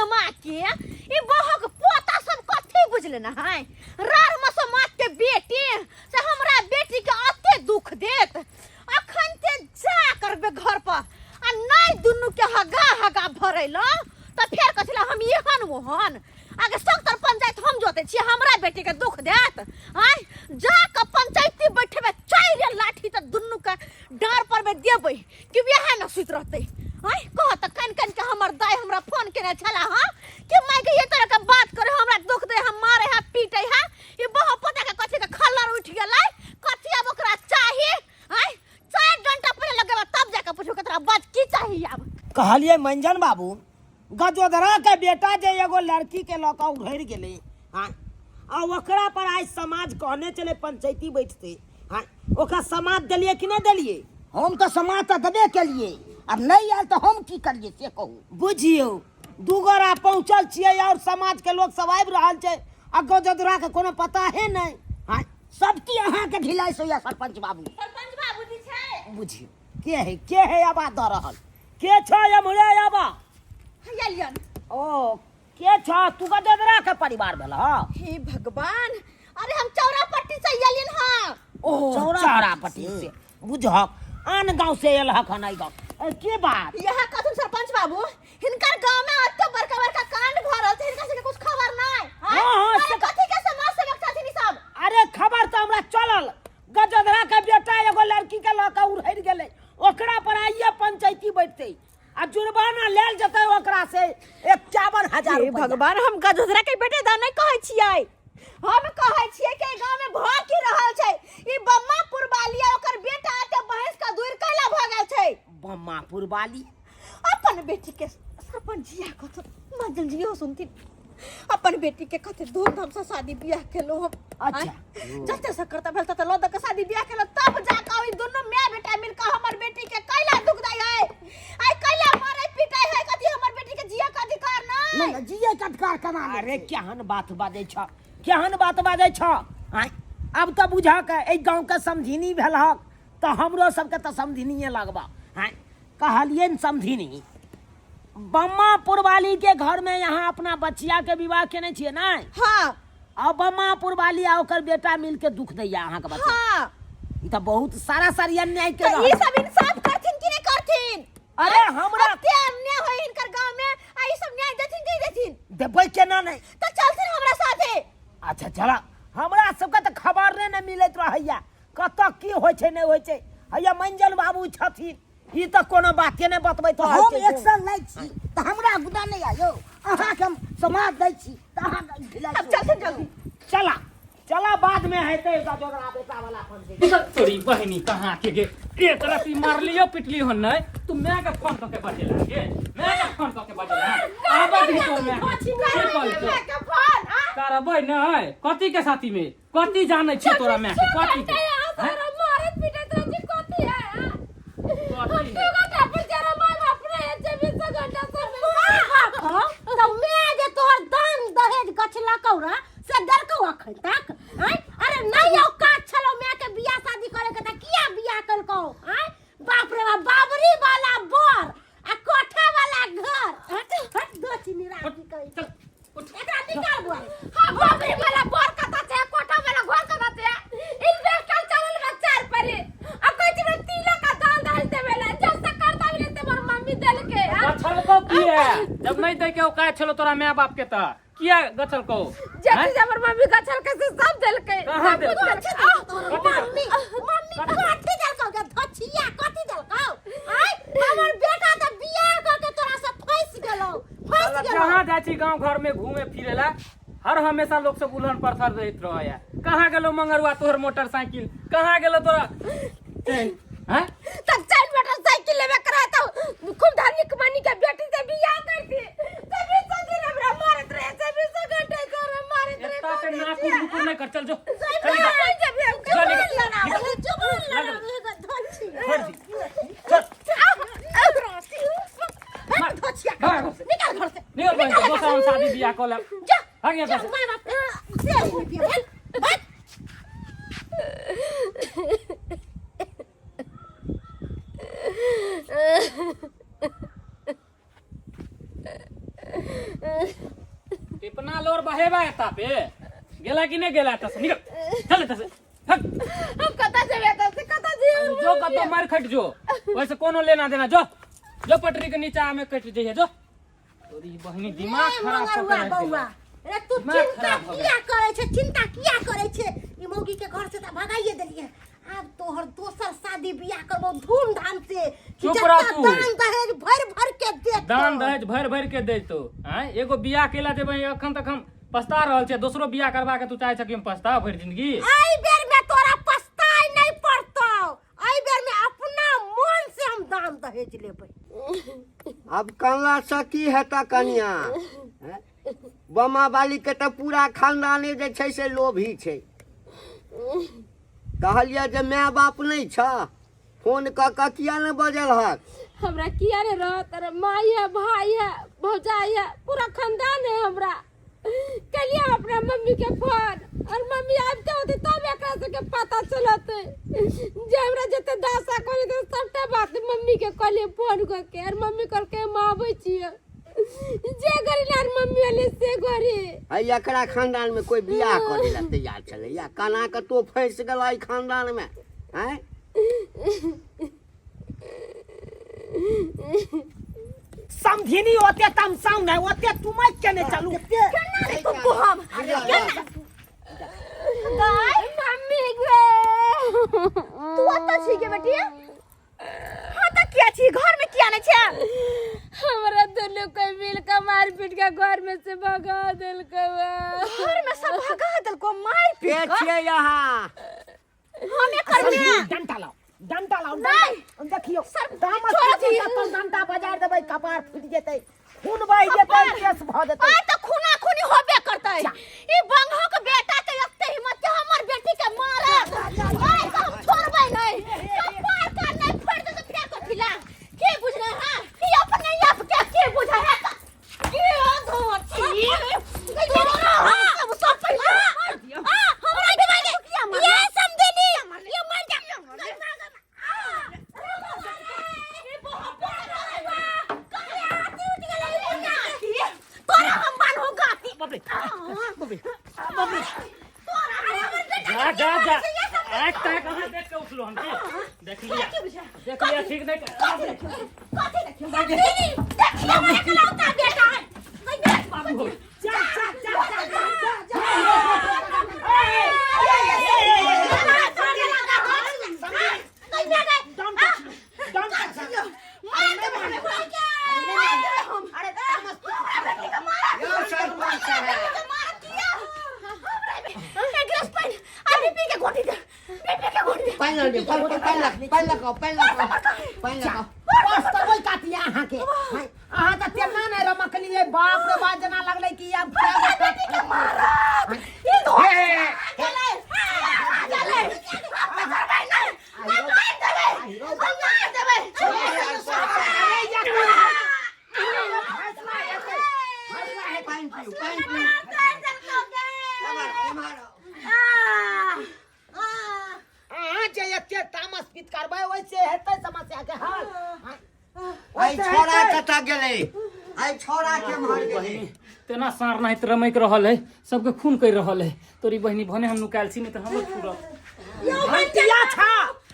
नमा के ई बहक पोता सब कथी बुझले न है रार मसोमात के बेटी से हमरा बेटी के अते दुख देत अखन ते जा करबे घर पर आ नहीं दुनू के हगा हगा भरेलो त फेर कथी हम एहन ओहन आगे सत्तर पंचायत हम जोते छियै हमरा बेटी के दुख देत आय जा के पंचायती बैठेबे चारि लाठी त दुनू के डाँर पर में देबै कि वएह में सुति रहतै आय कह त कन कन के हमर दाई हमरा फोन केने छला हां कि माय के ये तरह के बात करे हमरा दुख दे हम मारे है पीटे है ई बह पोता के कथी के खल्लर उठ गेलै कथी आब ओकरा चाही आय चार डंटा पहिले लगेबा तब जाके पुछू के तोरा बात की चाही आब कहलिए मंजन बाबू गजोदरा के बेटा जे एगो लड़की के लऽ कऽ उधरि गेलै हाँ आ ओकरा पर आइ समाज कहने चले पंचायती बैठते हाँ ओकरा समाज देलियै कि नहि देलियै हम तऽ समाज तऽ देबे केलियै आब नहि आयल तऽ हम की करियै से कहू बुझियौ दू गोरा पहुँचल छियै और समाज के लोग सब आबि रहल छै आ गजोदरा के कोनो पता है नहि हाँ सब की अहाँके ढिलाइ से होइया सरपंच बाबू सरपंच बाबू जी छै बुझियौ के है के है आवाज दऽ रहल के छ एम्हरे आबा हैया लियन ओ के छ तू गजोदरा के परिवार भेल हँ हे भगवान अरे हम चौरा पट्टी से अयलियन हां ओ चौरापट्टी चौरापट्टी से बुझहक आन गांव से एल हक हन एहि गांव ए, के बात यह कथन सरपंच बाबू हिनकर गांव में अत्ते बड़का बड़का कांड भ रहल छै हिनका सबके कुछ खबर नहीं हाँ, हाँ, अरे कथी के समाज सेवक छथिन ई सब अरे खबर तऽ हमरा चलल गजोदरा के बेटा एगो लड़की के लऽ कऽ उड़हरि गेलै ओकरा पर आइए पंचायती बैठतै आ जुर्माना लेल जेतै ओकरा से 51,000 हे रुपैआ। भगवान हम गजोदरा के बेटे दा नहीं कहै छियै हम कहै छियै कि गांव में भ की रहल छै ई बम्मापुर वाली आ ओकर बेटा के भैंस का दूर कैला भ गेल छै बम्मापुर वाली अपन बेटी के सरपंच जी कथ मंजल जी हो सुनथिन अपन बेटी के कते धूमधाम से शादी बियाह केलो हम अच्छा। आँय? जते से करता भेल तते लऽ दऽ के शादी बियाह केलो तब जा कऽ ई दुनू माय बेटा मिल कऽ हमर बेटी के कैला दुख दै है आइ कैला मारै पीटै है कथी हमर बेटी के जिए के अधिकार नहि नहीं नहि जिए के अधिकार केना नहि अरे छै? केहन बात बाजै छ केहन बात बाजै छ आँय आब तऽ बुझहक एहि गाँवके समधिनी भेल हक तऽ हमरो सबके तऽ समधिनिए लगबा आँय कहलियै ने समधिनी बम्मापुर वाली के घर में यहाँ अपना बचिया के विवाह केने छियै ने हाँ आ बम्मापुर वाली आ ओकर बेटा मिल के दुख दैया अहाँ के बच्चा हाँ ई तऽ बहुत सारा सारी अन्याय के तो रहल ई सब इंसाफ करथिन कि नहीं करथिन अरे हमरा कते अन्याय होय हिनकर गांव में आ ई सब न्याय देथिन कि नहीं देथिन देबै केना नहि तो चलथिन हमरा साथे अच्छा चला हमरा सबके तऽ खबर नहि ने मिलैत रहैया कतऽ की होइ छै नहि होइ छै हैया मंजल बाबू छथिन ई तऽ कोनो बाते नहि बतबैत तऽ रहै हम छै एक्शन लै छी तऽ हमरा गुदा नहि आयौ अहाँके हम समाज दै छी तऽ अहाँके ढिलाइ अब चलथिन जल्दी चला चला बाद में हेतै गजोदरा बेटा वाला पंचायत तोरी बहिनी कहाँ के गे एक रत्ती मारलियो पिटलियो हन नहीं तू मैं के फोन करके बजेला गे मैं के फोन करके बजेला आबा दी तो मैं के कहल तो के फोन आ करबै नहीं कथी के साथी में कथी जानै छी तोरा मैं के कथी के हैं? मारत पीटत रहै छी कथी है हाँ? कथी दू घंटा पर जरा माय बाप रहे चौबीसों घंटा से तऽ मैं जे तोहर दान दहेज गछलकौ रह से देलकौ अखन तक आँय अरे नहि औकात छलौ माय के बियाह शादी करे के तऽ किया बियाह केलकौ आँय बाप रे बाप बाबरी वाला बर आ कोठा वाला घर हट हट दो चीनी राखी कही चल उठ एकरा निकाल बुआ हाँ बाबरी वाला बर कता छै कोठा वाला घर कता छै इन्वेस्टर चलल बा चार परे आ कहै छै हमरा तिलक आ दान दहेज देवे ला जब से करता मिले ते मोर मम्मी देलके हाँ? गछलको किया जब नहीं दे के औकात छलो तोरा माय बाप के त किया गछलको जति से हमर मम्मी गछल के से सब देलके कहाँ सब कुछ देलकै? देलकै। आ, मम्मी मम्मी कथी देलकौ गे धछिया कथी देलकौ आँय हमर बेटा तऽ बियाह कऽ के तोरा से फँसि गेलौ फँसि गेलौ कहाँ जाइ छी गांव घर में घूमे फिरे ला हर हमेशा लोग सब उल्हन पत्थर दैत रहैया कहाँ गेलो मंगरुआ तोहर मोटरसाइकिल कहाँ गेलो तोरा चैन हैं तब चार मोटरसाइकिल लेबे करा तो खूब धनिक मनी के बेटी से बियाह कर दी तभी तो दिन हमरा मारत रहे तभी सौ घंटे तोरा मारत रहे एत्ता पे नाक नुकुर नहीं कर चल जो चल चल निकल। जब हम चल निकल। लड़ा जुबान लड़ा धछिया छोड़ दी चल हट धछिया भाग घर से। निकाल घर से निकल बहन से, दोसर हम शादी बियाह कऽ लेब जा भाग यहाँ जा से। माय बाप से नहीं पिया भाग भाग टिपना लोर बहेबा एता पे गेला कि नहीं गेला एता से निकल चल एता से हट। हम कतऽ जेबै एतऽ से कतऽ जेबै जो कतौ मार खट जो वैसे कोनो लेना देना जो जो पटरी के नीचा में कट जइहे जो तोरी बहिनी दिमाग खराब कऽ के राखि बौआ देलक। रे तू दिमाग चिंता खराब भऽ गेल। किया करै छै चिंता किया करै छै ई मौगी के घर से तऽ भगाइए देलियै आब तोहर दोसर शादी बियाह करबो धूमधाम से कि चुप जत्ता रह तू। दान दहेज भर भर के देतो दान दहेज भरि भरि के दैतो आँय एगो बियाह केला देबै अखन तक हम पछता रहल छियै दोसरो बियाह करबा के तू चाहै छ कि हम पछताओ भरि जिंदगी एहि बेर में तोरा पछताए नहीं पड़तो एहि बेर में अपना मन से हम दान दहेज लेबै आब कनला से की हेतऽ कनिया हैं? बमा बाली के तऽ पूरा खानदाने जे छै से लोभी छै कहलियै जे माय बाप नहि छ फोन कऽ कऽ किया ने बजलहक हमरा किया ने रहत अरे माई है भाई है भौजाई है पूरा खानदान है हमरा कलिए हम अपना मम्मी के फोन और मम्मी आबिते होते तब एकरा सबके पता चलत जे हमरा जते दासा करे ते सबटा बात मम्मी के कहलिए फोन करके और मम्मी कहलकै हम आबै छियै जे घड़ी लार मम्मी अले से घड़ी है एकरा खानदान में कोई बियाह करे ला तैयार छलैया कना के तो फंसि गेल एहि खानदान में हैं समझिनी ओते तमसाउ नहि ओते तुमक के नहि चलू केना रे कुकु हम केना गाय मम्मी गे तू ओतऽ छी गे बेटी हाँ तऽ किया छी घर में किया नहि छै हमरा दुनू कोई मिल के मार पीट के घर में से भगा देलकै घर में सब भगा देलको मार के पीट कऽ छियै अहाँ हमे करबे डंटा लाओ डंटा लाओ नहीं। डंटा। देखियो सर, दामस छोड़ो फूटि जी। जेतै, डंटा बजार देबै कपार फूटि जेतै खून बहि जेतै कपार। केस भऽ जेतै आ तऽ खूना खूनी होबे करतै ई बंगहो के बेटा के एते हिम्मत के हमर बेटी के मारत आइ तऽ हम छोड़बै नहि कपार का नहि फोड़ देतै फेर कथी ला के बुझले हां ई अपने आप के के बुझै है के धोती सब सब पहिले आ हमरा के मारे ये समझनी ये मर जा तोरा हम बान्हू गाती बाप रे बाप रे बाप रे जा जा जा आज तक कहाँ देख के उठलो हम के देख लिया देख लिया ठीक नहीं कथी देखियो देखियो हमरा इकलौता बेटा है बाबू हो जा जा जा जा जा जा यौ सरपंच साहेब पानि लऽ लिअ, पानि पानि लऽ पानि लऽ कऽ पानि लऽ कऽ पानि लऽ कऽ पछतबै कातिया अहाँके हैं, अहाँ तऽ तेना नहि रमकलियै बाप रे बाप जेना लगलै कि आब पानि पीउ पानि पीउ एम्हर एम्हर अहाँ जे एते तामस पित करबै ओहिसे हेतै समस्या के हल आइ ओहिसे छोड़ा हेतै। कतऽ गेलै आइ छोड़ा के मर गेलै तेना साँढ़ नाहित रमैक रहल है सबके खून कर रहल है तोरी बहिनी भने हम नुकायल छी नहीं तो हमरो छुड़त घंटिया छा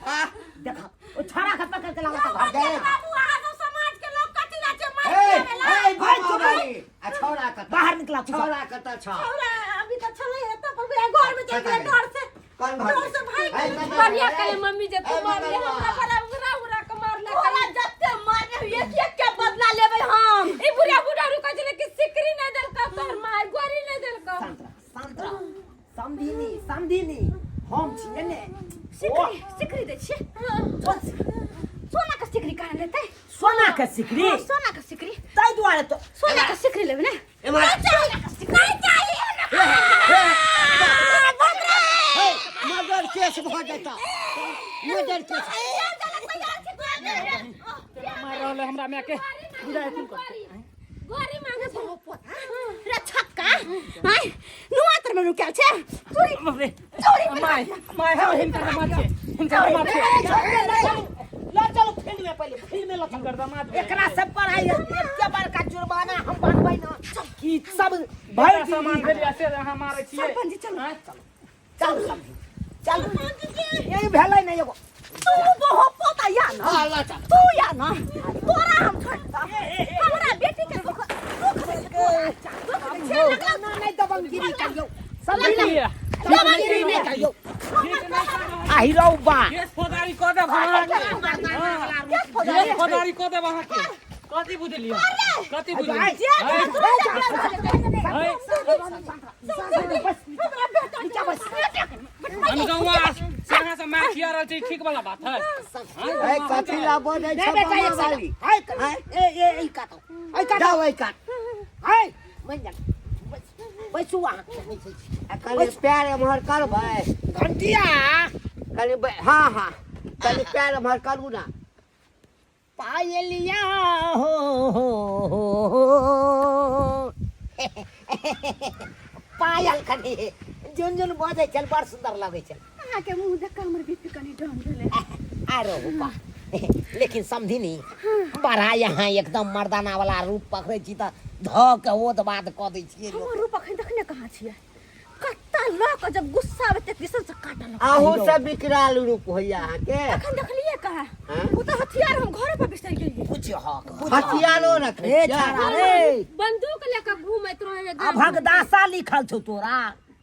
आ, देखा ओ छाड़ा के पकड़ के लावा घर दे बाबू अहाँ सब समाज के लोग कथी ला छै मार ए, पियावेला ए, भाई, चुप बाबा रे। आ छौड़ा कतऽ बाहर निकला तू सब। छौड़ा कतऽ छ हमरा अभी तऽ छलै एतऽ पर घर में चलि गेलै डर से कोन घर डर से भागि ए, गेलै। कतऽ बढ़िया गेलै? करे मम्मी जे तू ए, मारले मगरवा। हमरा बड़ा उगरा उगरा के मारले तोरा जते मारने एक एक के बदला लेबै हम ई बुढ़िया बुढ़ा रुकै छलै कि सिकरी नहि देलकौ तोहर माय गोरी नहि देलकौ शांत रह शांत रह समधिनी समधिनी हम छियै ने सिकरी सिकरी दै छियै सोना के सिकरी कहाँ लेतै सोना के सिकरी हाँ, सोना के सिकरी ताहि दुआरे तो सोना के सिकरी लेबै ने एम्हर सोना के सिकरी नहीं चाहिए हे, मर्डर केस भऽ जेता मर्डर केस मार रहल है हमरा माय के बुझाय खून कर गोरी मांगे छलै रे छक्का आय नुआ तर में रुकल छै चोरी बाप रे चोरी my my है हिनकर दामाद छै हिनकर दामाद छै लऽ चलू फील्ड में पहिले फील्ड में लऽ चलू हिनकर दामाद एकरा सब पर है एते बड़का जुर्माना हम बनबै ना कि सब भरि सामान भेल से अहाँ मारै छियै। सरपंच जी चलू। आँय? चलू समझी, चलू। ई भेलै ने एगो। तू बहु पोता या ना, तू या ना, तोरा हम छोड़ हमरा बेटी के दुख दुख दै छै, तोरा दुख दै छै। ना ना नहि दबंगगिरी करियौ समझी, दबंगगिरी नहि करियौ। आहि रौ बा, केस फौजदारी कऽ देब अहाँके। हाँ, केस फौजदारी? केस फौजदारी कऽ देब अहाँके। कथी बुझलियै? कथी बुझलियै? है, अनगौआ से अहाँ से मार खिया रहल छी, ठीक वाला बात है? ए, कथी ला बजै नहीं छ बेटा, बामा एक वाली? सेकंड। हाय, ए ए ई काटो, ई काटो। जाओ एहि कात। हाय, बनि जा, बैसू अहाँ। आ कनि पैर एम्हर करबै। घंटिया। कनि हाँ हाँ, कनि पैर एम्हर करू ना। पायलिया हो हो हो हो। पायल कनि जुन जुन बजै छल, बड़ सुन्दर लगै छल। अहाँके मुँह देख कऽ हमर बीपी कनि डाउन भेलै। आरो बा, लेकिन समझी नी, बड़ा यहाँ एकदम मर्दाना वाला रूप पकड़ै छी तऽ धऽ के ओत बात कऽ दै छियै लोक। हमर रूप अखन देखने कहाँ छियै? कत्ता लऽ कऽ जब गुस्सा आबै तक दिसन से काटल। अहूँ सब विकराल रूप होइया अहाँके। अखन देखलियै कहाँ? हाँ? ओ तऽ हथियार हम घरे पर बिसरि गेलियै। बुझ हक बुझ। हथियारो रखै ए छियै? छाड़ा रे, बंदूक लेके घूमैत रहे है गाँव में। अभगदासा लिखल छौ तोरा,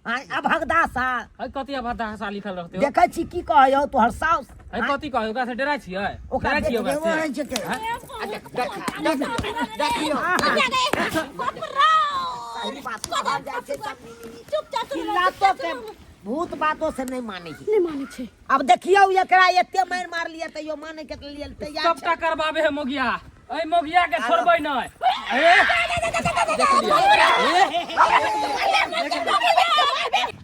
आँय, अभगदासा। है, कथी अभद्र लिखल रहते हो? देखै छी की कहै तोहर साउस। है, कथी कहै? ओकरा से डराइ छियै? ओकरा डराइ छियै देख ओकरा से? देखियौ। सही बात कहल जाइ छै समझी। चिल्लातो के भूत बातो से नहीं मानै छै। नहि मानै छै। अब देखियौ, एकरा एते मारि मारलियै तैयो मानै के लिए तैयार छै। सबटा करबाबे है मोगिया। ऐ मोगिया के छोड़बै नहि। ए,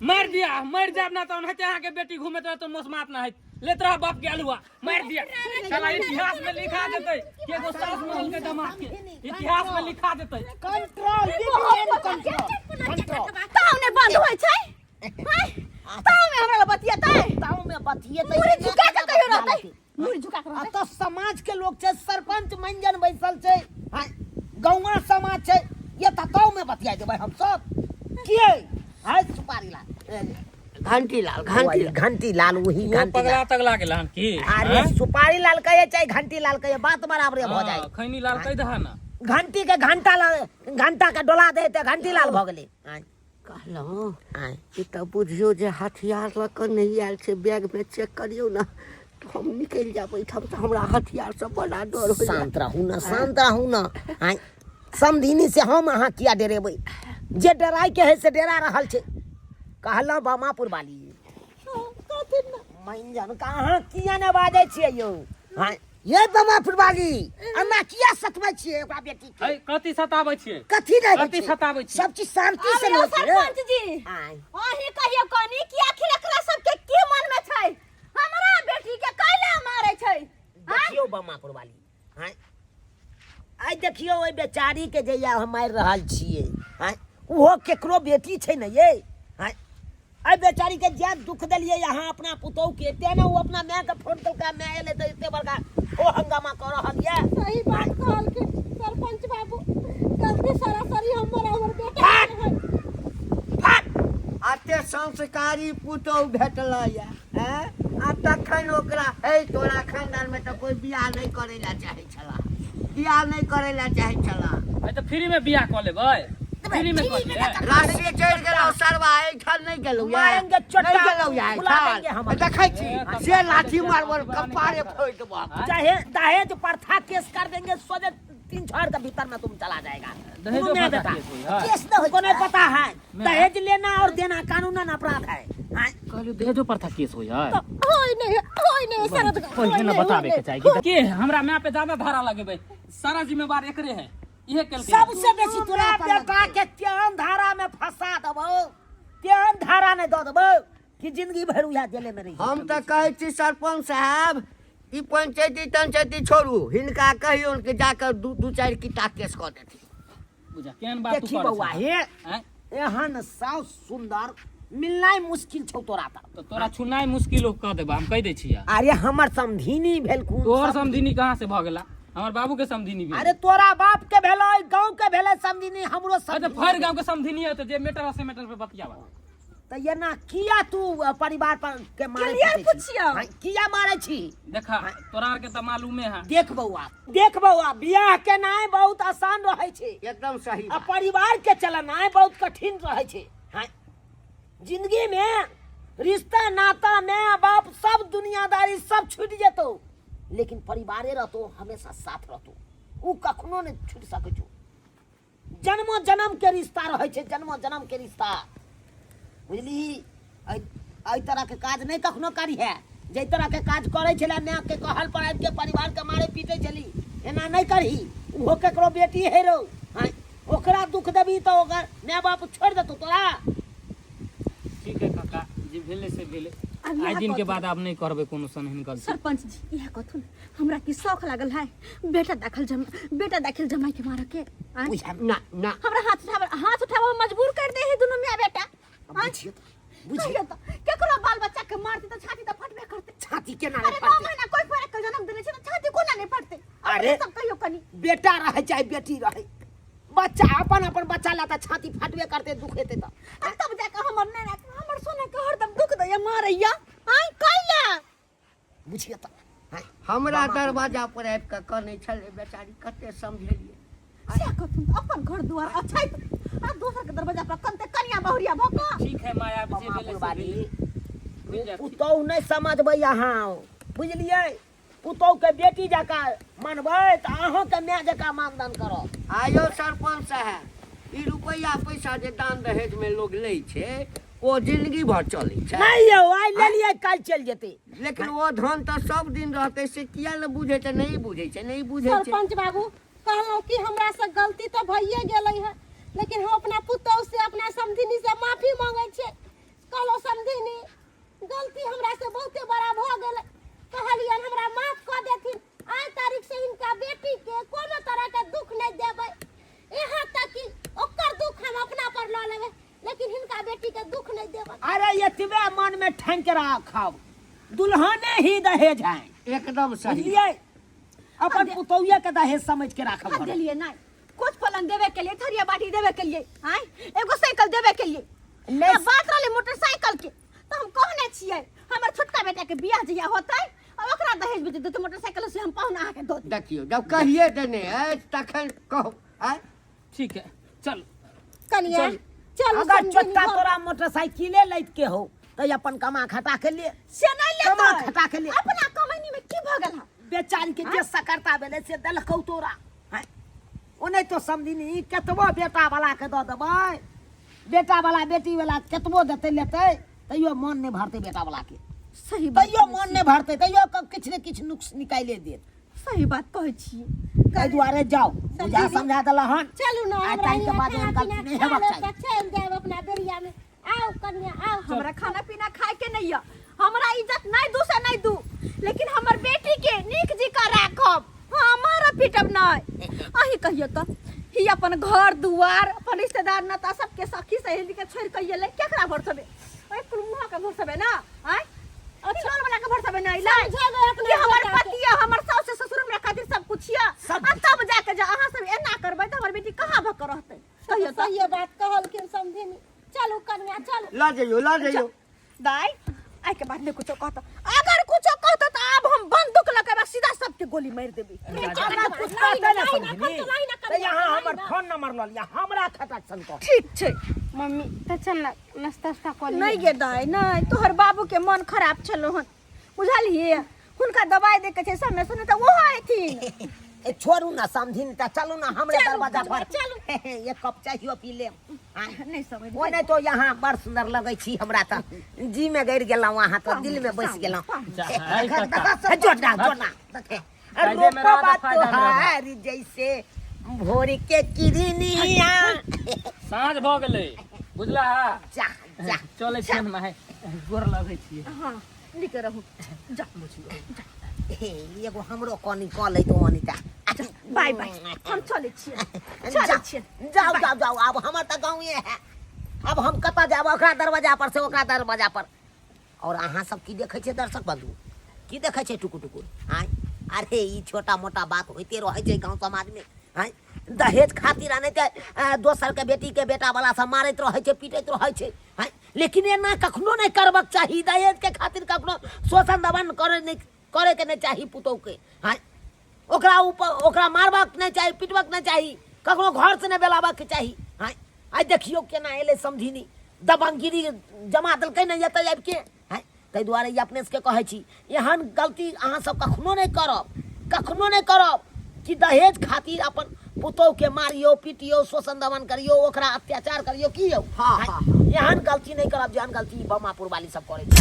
मार दिया, मर जाब ना तो ओनाहिते अहाँके बेटी घूमैत रहत, मोसमात ना हैत लेत रह बाप के अलुआ। मार दिया साला, इतिहास में लिखा देतै कि एगो सास मरल के दामाद के इतिहास में लिखा देतै। Control BPN, control control. ताव ने बंद होइ छै? आँय, ताव में हमरा लग बतियेतै? ताऊ में बतियेतै? मुड़ी झुका के कहियो रहतै, मुड़ी झुका के रहतै। अतऽ समाज के लोग छै, सरपंच मंजन बैसल छै, हाँ, गौवा समाज छै, ये तऽ ताऊ में बतिया देबै हम सब के है। सुपारी लाल, घंटी लाल, घंटी लाल। घंटी लाल, वही वो घंटी पगला लाल। तगला गेल हन की? अरे हैं? सुपारी लाल कहे चाहे घंटी लाल कहे, बात बराबरे भऽ जाय। हाँ, खैनी लाल कहि दहा ना। घंटी के घंटा लाल, घंटा के डोला दे तऽ घंटी लाल भऽ गेलै। आँय। कहलहुँ, आँय। ई तऽ बुझियौ जे हथियार लऽ कऽ नहि आयल छै। बैगमे चेक करियौ ने तऽ हम निकलि जायब एहिठाम तऽ हमरा हथियार सब बड़ा डर होइया। शांत रहू ने, शांत रहू ने। आँय समधिनी, से हम अहाँ किया डरेबै? जे डराय के है से डरा रहल छै। कहलहुँ बामापुर वाली मंजन, कहाँ किया ने बाजै छियै यौ? आँय ये बामापुर वाली, अन्ना किया सतबै छियै ओकरा बेटी के? है, कथी सताबै छियै? कथी नहि होइ कथी छै? सताबै छियै? सब चीज शांति से आब ने यौ होइ छै। सरपंच जी, आँय। अहीं कहियौ कनी कि आखिर एकरा सबके की मन में छै? हमरा बेटी के कैला मारै छै? देखियौ बामापुर वाली, आँय, आइ देखियौ ओहि बेचारी के जहिया हम मारि रहल छियै, आँय, ओहो केकरो बेटी छै ने ये। आँय, एहि बेचारी के जे दुख देलियै अहाँ अपना पुतोहु के, तें ने ओ अपना माय के फोन केलकै, माय एलै तऽ एते बड़का ओ हंगामा कऽ रहल यऽ। सही बात कहलखिन सरपंच बाबू, गलती सरासरी हमर आ हमर बेटा के है। फट। अते संस्कारी पुतोहु भेटलै या, हैं? आ तखन ओकरा हे, तोरा खानदान में तऽ कोई बियाह नहि करै ला चाहै छला, बियाह नहि करै ला चाहै छला। है तऽ फ्री में बियाह कऽ लेबै, फ्री में कऽ लियै। राष्ट्रीय चढ़ि गेलौ सरवा, एहिठाम नहि गेलौ या? मारेंगे चोटा, नहि गेलौ या? फुला देंगे हम। एहिठाम देखै छी से लाठी मारबल कपारे फोड़ि देबौ। चाहे दहेज प्रथा केस कर देंगे, सोझे तीन छड़ के भीतर में तुम चला जाएगा। दहेजो कोनो नहीं प्रथा बेटा केस होई है। केस न को नहीं पता है। दहेज लेना और देना कानूनन अपराध है, हाँ? कहलियो दहेजो प्रथा केस होई है। होय नहीं, होय नहीं शरद, पहिले न बताबे के चाही कि के हमरा माय पे ज्यादा धारा लगेबै। सारा जिम्मेवार एकरे है, इहे केलकै। सबसे बेसी तोरा बेटा के तेहन धारा में फंसा देबौ, तेहन धारा नहीं दऽ देबौ कि जिंदगी भरि उएह जेले में रही। हम तऽ कहै छी सरपंच साहब, ई पंचायती तंचायती छोड़ू, हिनका कहियौन कि जाकर दू दू चारि किता केस कऽ देथिन। बुझा केहन बात तू देखी करै बौआ छह? हे, आँय? एहन साउस सुंदर मिलनाइ मुश्किल छौ तोरा तर। तऽ तोरा छुनाइ मुश्किल कऽ देबा, हम कहि दै छियै। अरे हमर समधिनी भेलखुन। तोहर समधिनी कहाँ से भऽ गेला? हमर बाबू के समधिनी भेल। अरे तोरा बाप के भेलै, गाँव के भेलै समधिनी, हमरो अरे तऽ समधिनी। फरि गाँव। गांव के समझिनी है तो जे मेटर है से मेटर पे बतियावा। तऽ एना किया तू परिवार पर के मारे क्लियर पीटै छी? पुछियौ। हाँ, किया मारे छी? देखा तोरा आर के तऽ मालूमे है। देख बौआ, देख बौआ, बियाह केनाइ बहुत आसान रहै छै एकदम सही आ बात। परिवार के चलेनाइ बहुत कठिन रहै छै। हाँ, जिंदगी में रिश्ता नाता माय बाप सब दुनियादारी सब छूटि जेतौ, लेकिन परिवारे रहतौ, हमेशा साथ रहतौ, उ कखनो नहि छूटि सकै छौ। जन्मो जन्म के रिश्ता रहै छै, जन्मो जन्म के रिश्ता, बुझली? एहि तरह के काज नहि कखनो करिहे। जाहि तरह के काज करै छलै, माय के कहल पर आबि के परिवार के मारे पीटै छली, एना नहि करही। ओहो केकरो बेटी है रौ, आँय, ओकरा दुख देबही तऽ ओकर माय बाप छोड़ि देतौ तोरा। ठीक है काका, जे भेलै से भेलै। आब इएह आइ दिन के कहथुन। बाद आब नहि करबै कोनो सन एहन गलती। सरपंच जी इएह कहथुन, हमरा की शौक लागल है बेटा दाखिल जम बेटा दाखिल जमाई के मारे के? आँय? बुझा ना ना, हमरा हाथ उठावे, हाथ उठावे मजबूर कर दे है दुनू मियां बेटा। आँय? बुझियो तऽ, बुझियो कहियो तऽ केकरो बाल बच्चा के मारते तऽ छाती तऽ फटबे करते। छाती केना अरे नहि 9 फटतै? महीना कोई फरक के जन्म देने छै तऽ छाती कोना नहि फटतै? अरे सब कहियो कनी बेटा रहे चाहे बेटी रहे, बच्चा अपन अपन बच्चा ला तऽ छाती फटबे करते, दुख हेतै तऽ। आ तब जाके हमर नैना के, हमर सोना के हरदम दुख दैया मारैया। आँय कैला? बुझियो तऽ, आँय? हमरा दरवाजा पर आबि कऽ कनै छलै बेचारी, कते समझेलियै। से कहथुन तऽ अपन घर दुआर अछैत आ दोसर के दरवाजा पर कनते कनिया बहुरिया भऽ कऽ। ठीक है माया, जे मामा भेलै से बुढ़बारी, भेलै। बुझि जा। पुतहु नहि समझबै अहाँ, बुझलियै? पुतहु के बेटी जकाँ मानबै तऽ अहाँके माय जकाँ मानदान करत। आयो सरपंच साहेब, ई रुपैआ पैसा जे दान दहेज में लोग लै छै ओ जिंदगी भर चलै छै। नहि यौ, आइ लेलियै काल्हि चलि जेतै। लेकिन ओ धन तऽ सब दिन रहतै, से किया ने बुझै छै? नहि बुझै छै, नहि बुझै छै। सरपंच बाबू, कहलहुँ कि हमरा से गलती तऽ भइए गेलै है, लेकिन हम अपना पुतहु से अपना समधिनी से माफी मांगै छियै। कहलहुँ समधिनी, गलती हमरा से बहुते बड़ा भऽ गेलै, कहलियनि हमरा माफ कऽ देथिन। आइ तारीख से हिनका बेटी के कोनो तरह के दुख नहि देबै, यहाँ तक कि ओकर दुख हम अपना पर लऽ लेबै, लेकिन हिनका बेटी के दुख नहीं देबै। अरे एतबे मन में ठानि के राखब, दुल्हने ही दहेज है। एकदम सही। बुझलियै? अपन पुतौहिया के दहेज समझ के राखब। हम घर देलिए नहीं, कुछ पलंग देवे के लिए, थरिया बाटी देवे के लिए, आय एगो साइकिल देवे के लिए। नहीं। आ बात रहले मोटरसाइकिल के तो हम कहने छियै हमर छोटका बेटा के बियाह जहिया होतै आ ओकरा दहेज में जे देतै मोटरसाइकिल से हम पाहुन अहाँ के दऽ देब। देखियौ, जब कहिए देने अछि तखन कहू। आँय? ठीक है चल कनिया चल। चल। अगर छोटका तोरा मोटरसाइकिले लैत के हो तो अपन कमा खटा के लिए से नहीं लेतै। कमा खटा के लिए। अपना कमैनी में की भऽ गेल हँ? बेचारी के जे सकरता भेलै से देलकौ तोरा। हैं? ओ नहि तो समझिनी, केतबो बेटा वाला के दऽ देबै, बेटा वाला बेटी वाला केतबो देतै लेतै तैयो मन नहि भरतै बेटा वाला के। सही बात तैयो कहै मन छी। नहि भरतै, तैयो किछु ने किछु नुक्स निकाले देत। सही बात कहै छी। ताहि दुआरे जाउ, बुझा समझा देला हन। चलू ना, आइ हमरा तारीख के हियाँ बाद खाना एहन गलती पीना नहि खा हेबाक लेब चाही। तऽ चलि जायब अपना बेरिया में। आउ कन्या आउ। हमरा खाना पीना खाए के नहीं है, हमरा इज्जत नहीं दू से नहीं दू, लेकिन हमर बेटी के नीक जी का राखब, हमारा पीटब नहीं। अही कहियो तो ही अपन घर दुआर अपन रिश्तेदार नाता सबके सखी सहेली के छोड़ के अइले केकरा भरसबे? ओए कुलमुहा के भरसबे ना? आय अच्छा वाला के भरसबे ना अइले? समझेबै अपना कि हमर बेटा के। पति या हमर सास ससुर हमरा खातिर सब कुछ या। सब आ तब जाके जे अहाँ सब एना करबै त हमर बेटी कहाँ भऽ के रहतै? कहियो तो। सही बात कहलखिन समधिनी। चलू कन्या चलू। लऽ जइयौ, लऽ जइयौ। दाई आई के बाद में कुछो कहता, अगर कुछो कहता तो अब हम बंदूक लगे सीधा सबके गोली मार देबी। हमरा कुछ कहते ना समझनी तऽ यहाँ हमर फोन नंबर लऽ लिअ, हमरा खटक सन कह। ठीक छै मम्मी तऽ चल ना नाश्ता उस्ता कऽ लिअ। नहीं गे दाई नहीं, तोहर बाबू के मन खराब छलो हन बुझलिए, हुनका दवाई दे के छै समय से, नहीं तऽ ओहो अयथिन। ए छोड़ू ना समझिन, तऽ चलू ना हमरे चलू, दरवाजा पर। चलू। एक कप चाहियो पी लेब। हाँ। नहीं समझ ओ नहीं तो यहाँ बड़ सुंदर लगै छी हमरा, तऽ जी में गड़ गेलहुँ, अहाँ तऽ दिल में बसि गेलहुँ। जा, काका। जोड़ना जोड़ना फायदे में रह, रोपबा फायदा में रह। तोहार जैसे भोर के किरनिया। साँझ भऽ गेलै बुझला? जा जा। चलै छियै माय, गोर लगै छियै। हाँ नीक रहू, जा। हे, एगो हमरो कनी कऽ लैतौ अनिता। बाय बाय, हम चलै छियै, चलै जाओ छियै। जाओ जाओ जाओ, आब हमर तऽ गाँवे है, अब हम कतऽ जायब? ओकरा दरवाजा पर से ओकरा दरवाजा पर। और अहाँ सब की देखै छियै दर्शक बंधु, की देखै छियै टुकुर टुकुर? आँय, अरे ई छोटा मोटा बात होइते रहै छै गाँव समाज में। आँय, दहेज खातिर आ नहि तऽ दोसरके बेटीके बेटावला सब मारैत रहै छै, पीटैत रहै छै। आँय, लेकिन एना कखनो नहि करबाक चाही। दहेजके खातिर कखनो शोषण दमन करे नहि, करैके नहि चाही पुतोहुके। आँय, ओकरा ऊपर ओकरा मारबाक नहि चाही, पिटबाक नहि चाही, ककरो घरसँ नहि बेलाबाक चाही। आँय, आइ देखियौ केना एलै समधिनी, दबंगगिरी जमा देलकै ने एतऽ आबिके। आँय, ताहि दुआरे ई अपने सबके कहै छी, एहन गलती अहाँ सब कखनो नहि करब, कखनो नहि करब कि दहेज खातिर अपन पुतोहुके मारियौ, पिटियौ, शोषण दमन करियौ, ओकरा अत्याचार करियौ। की यौ? हाँ, आँय, हाँ। एहन गलती नहि करब जेहन गलती बमापुर वाली सब करै छै।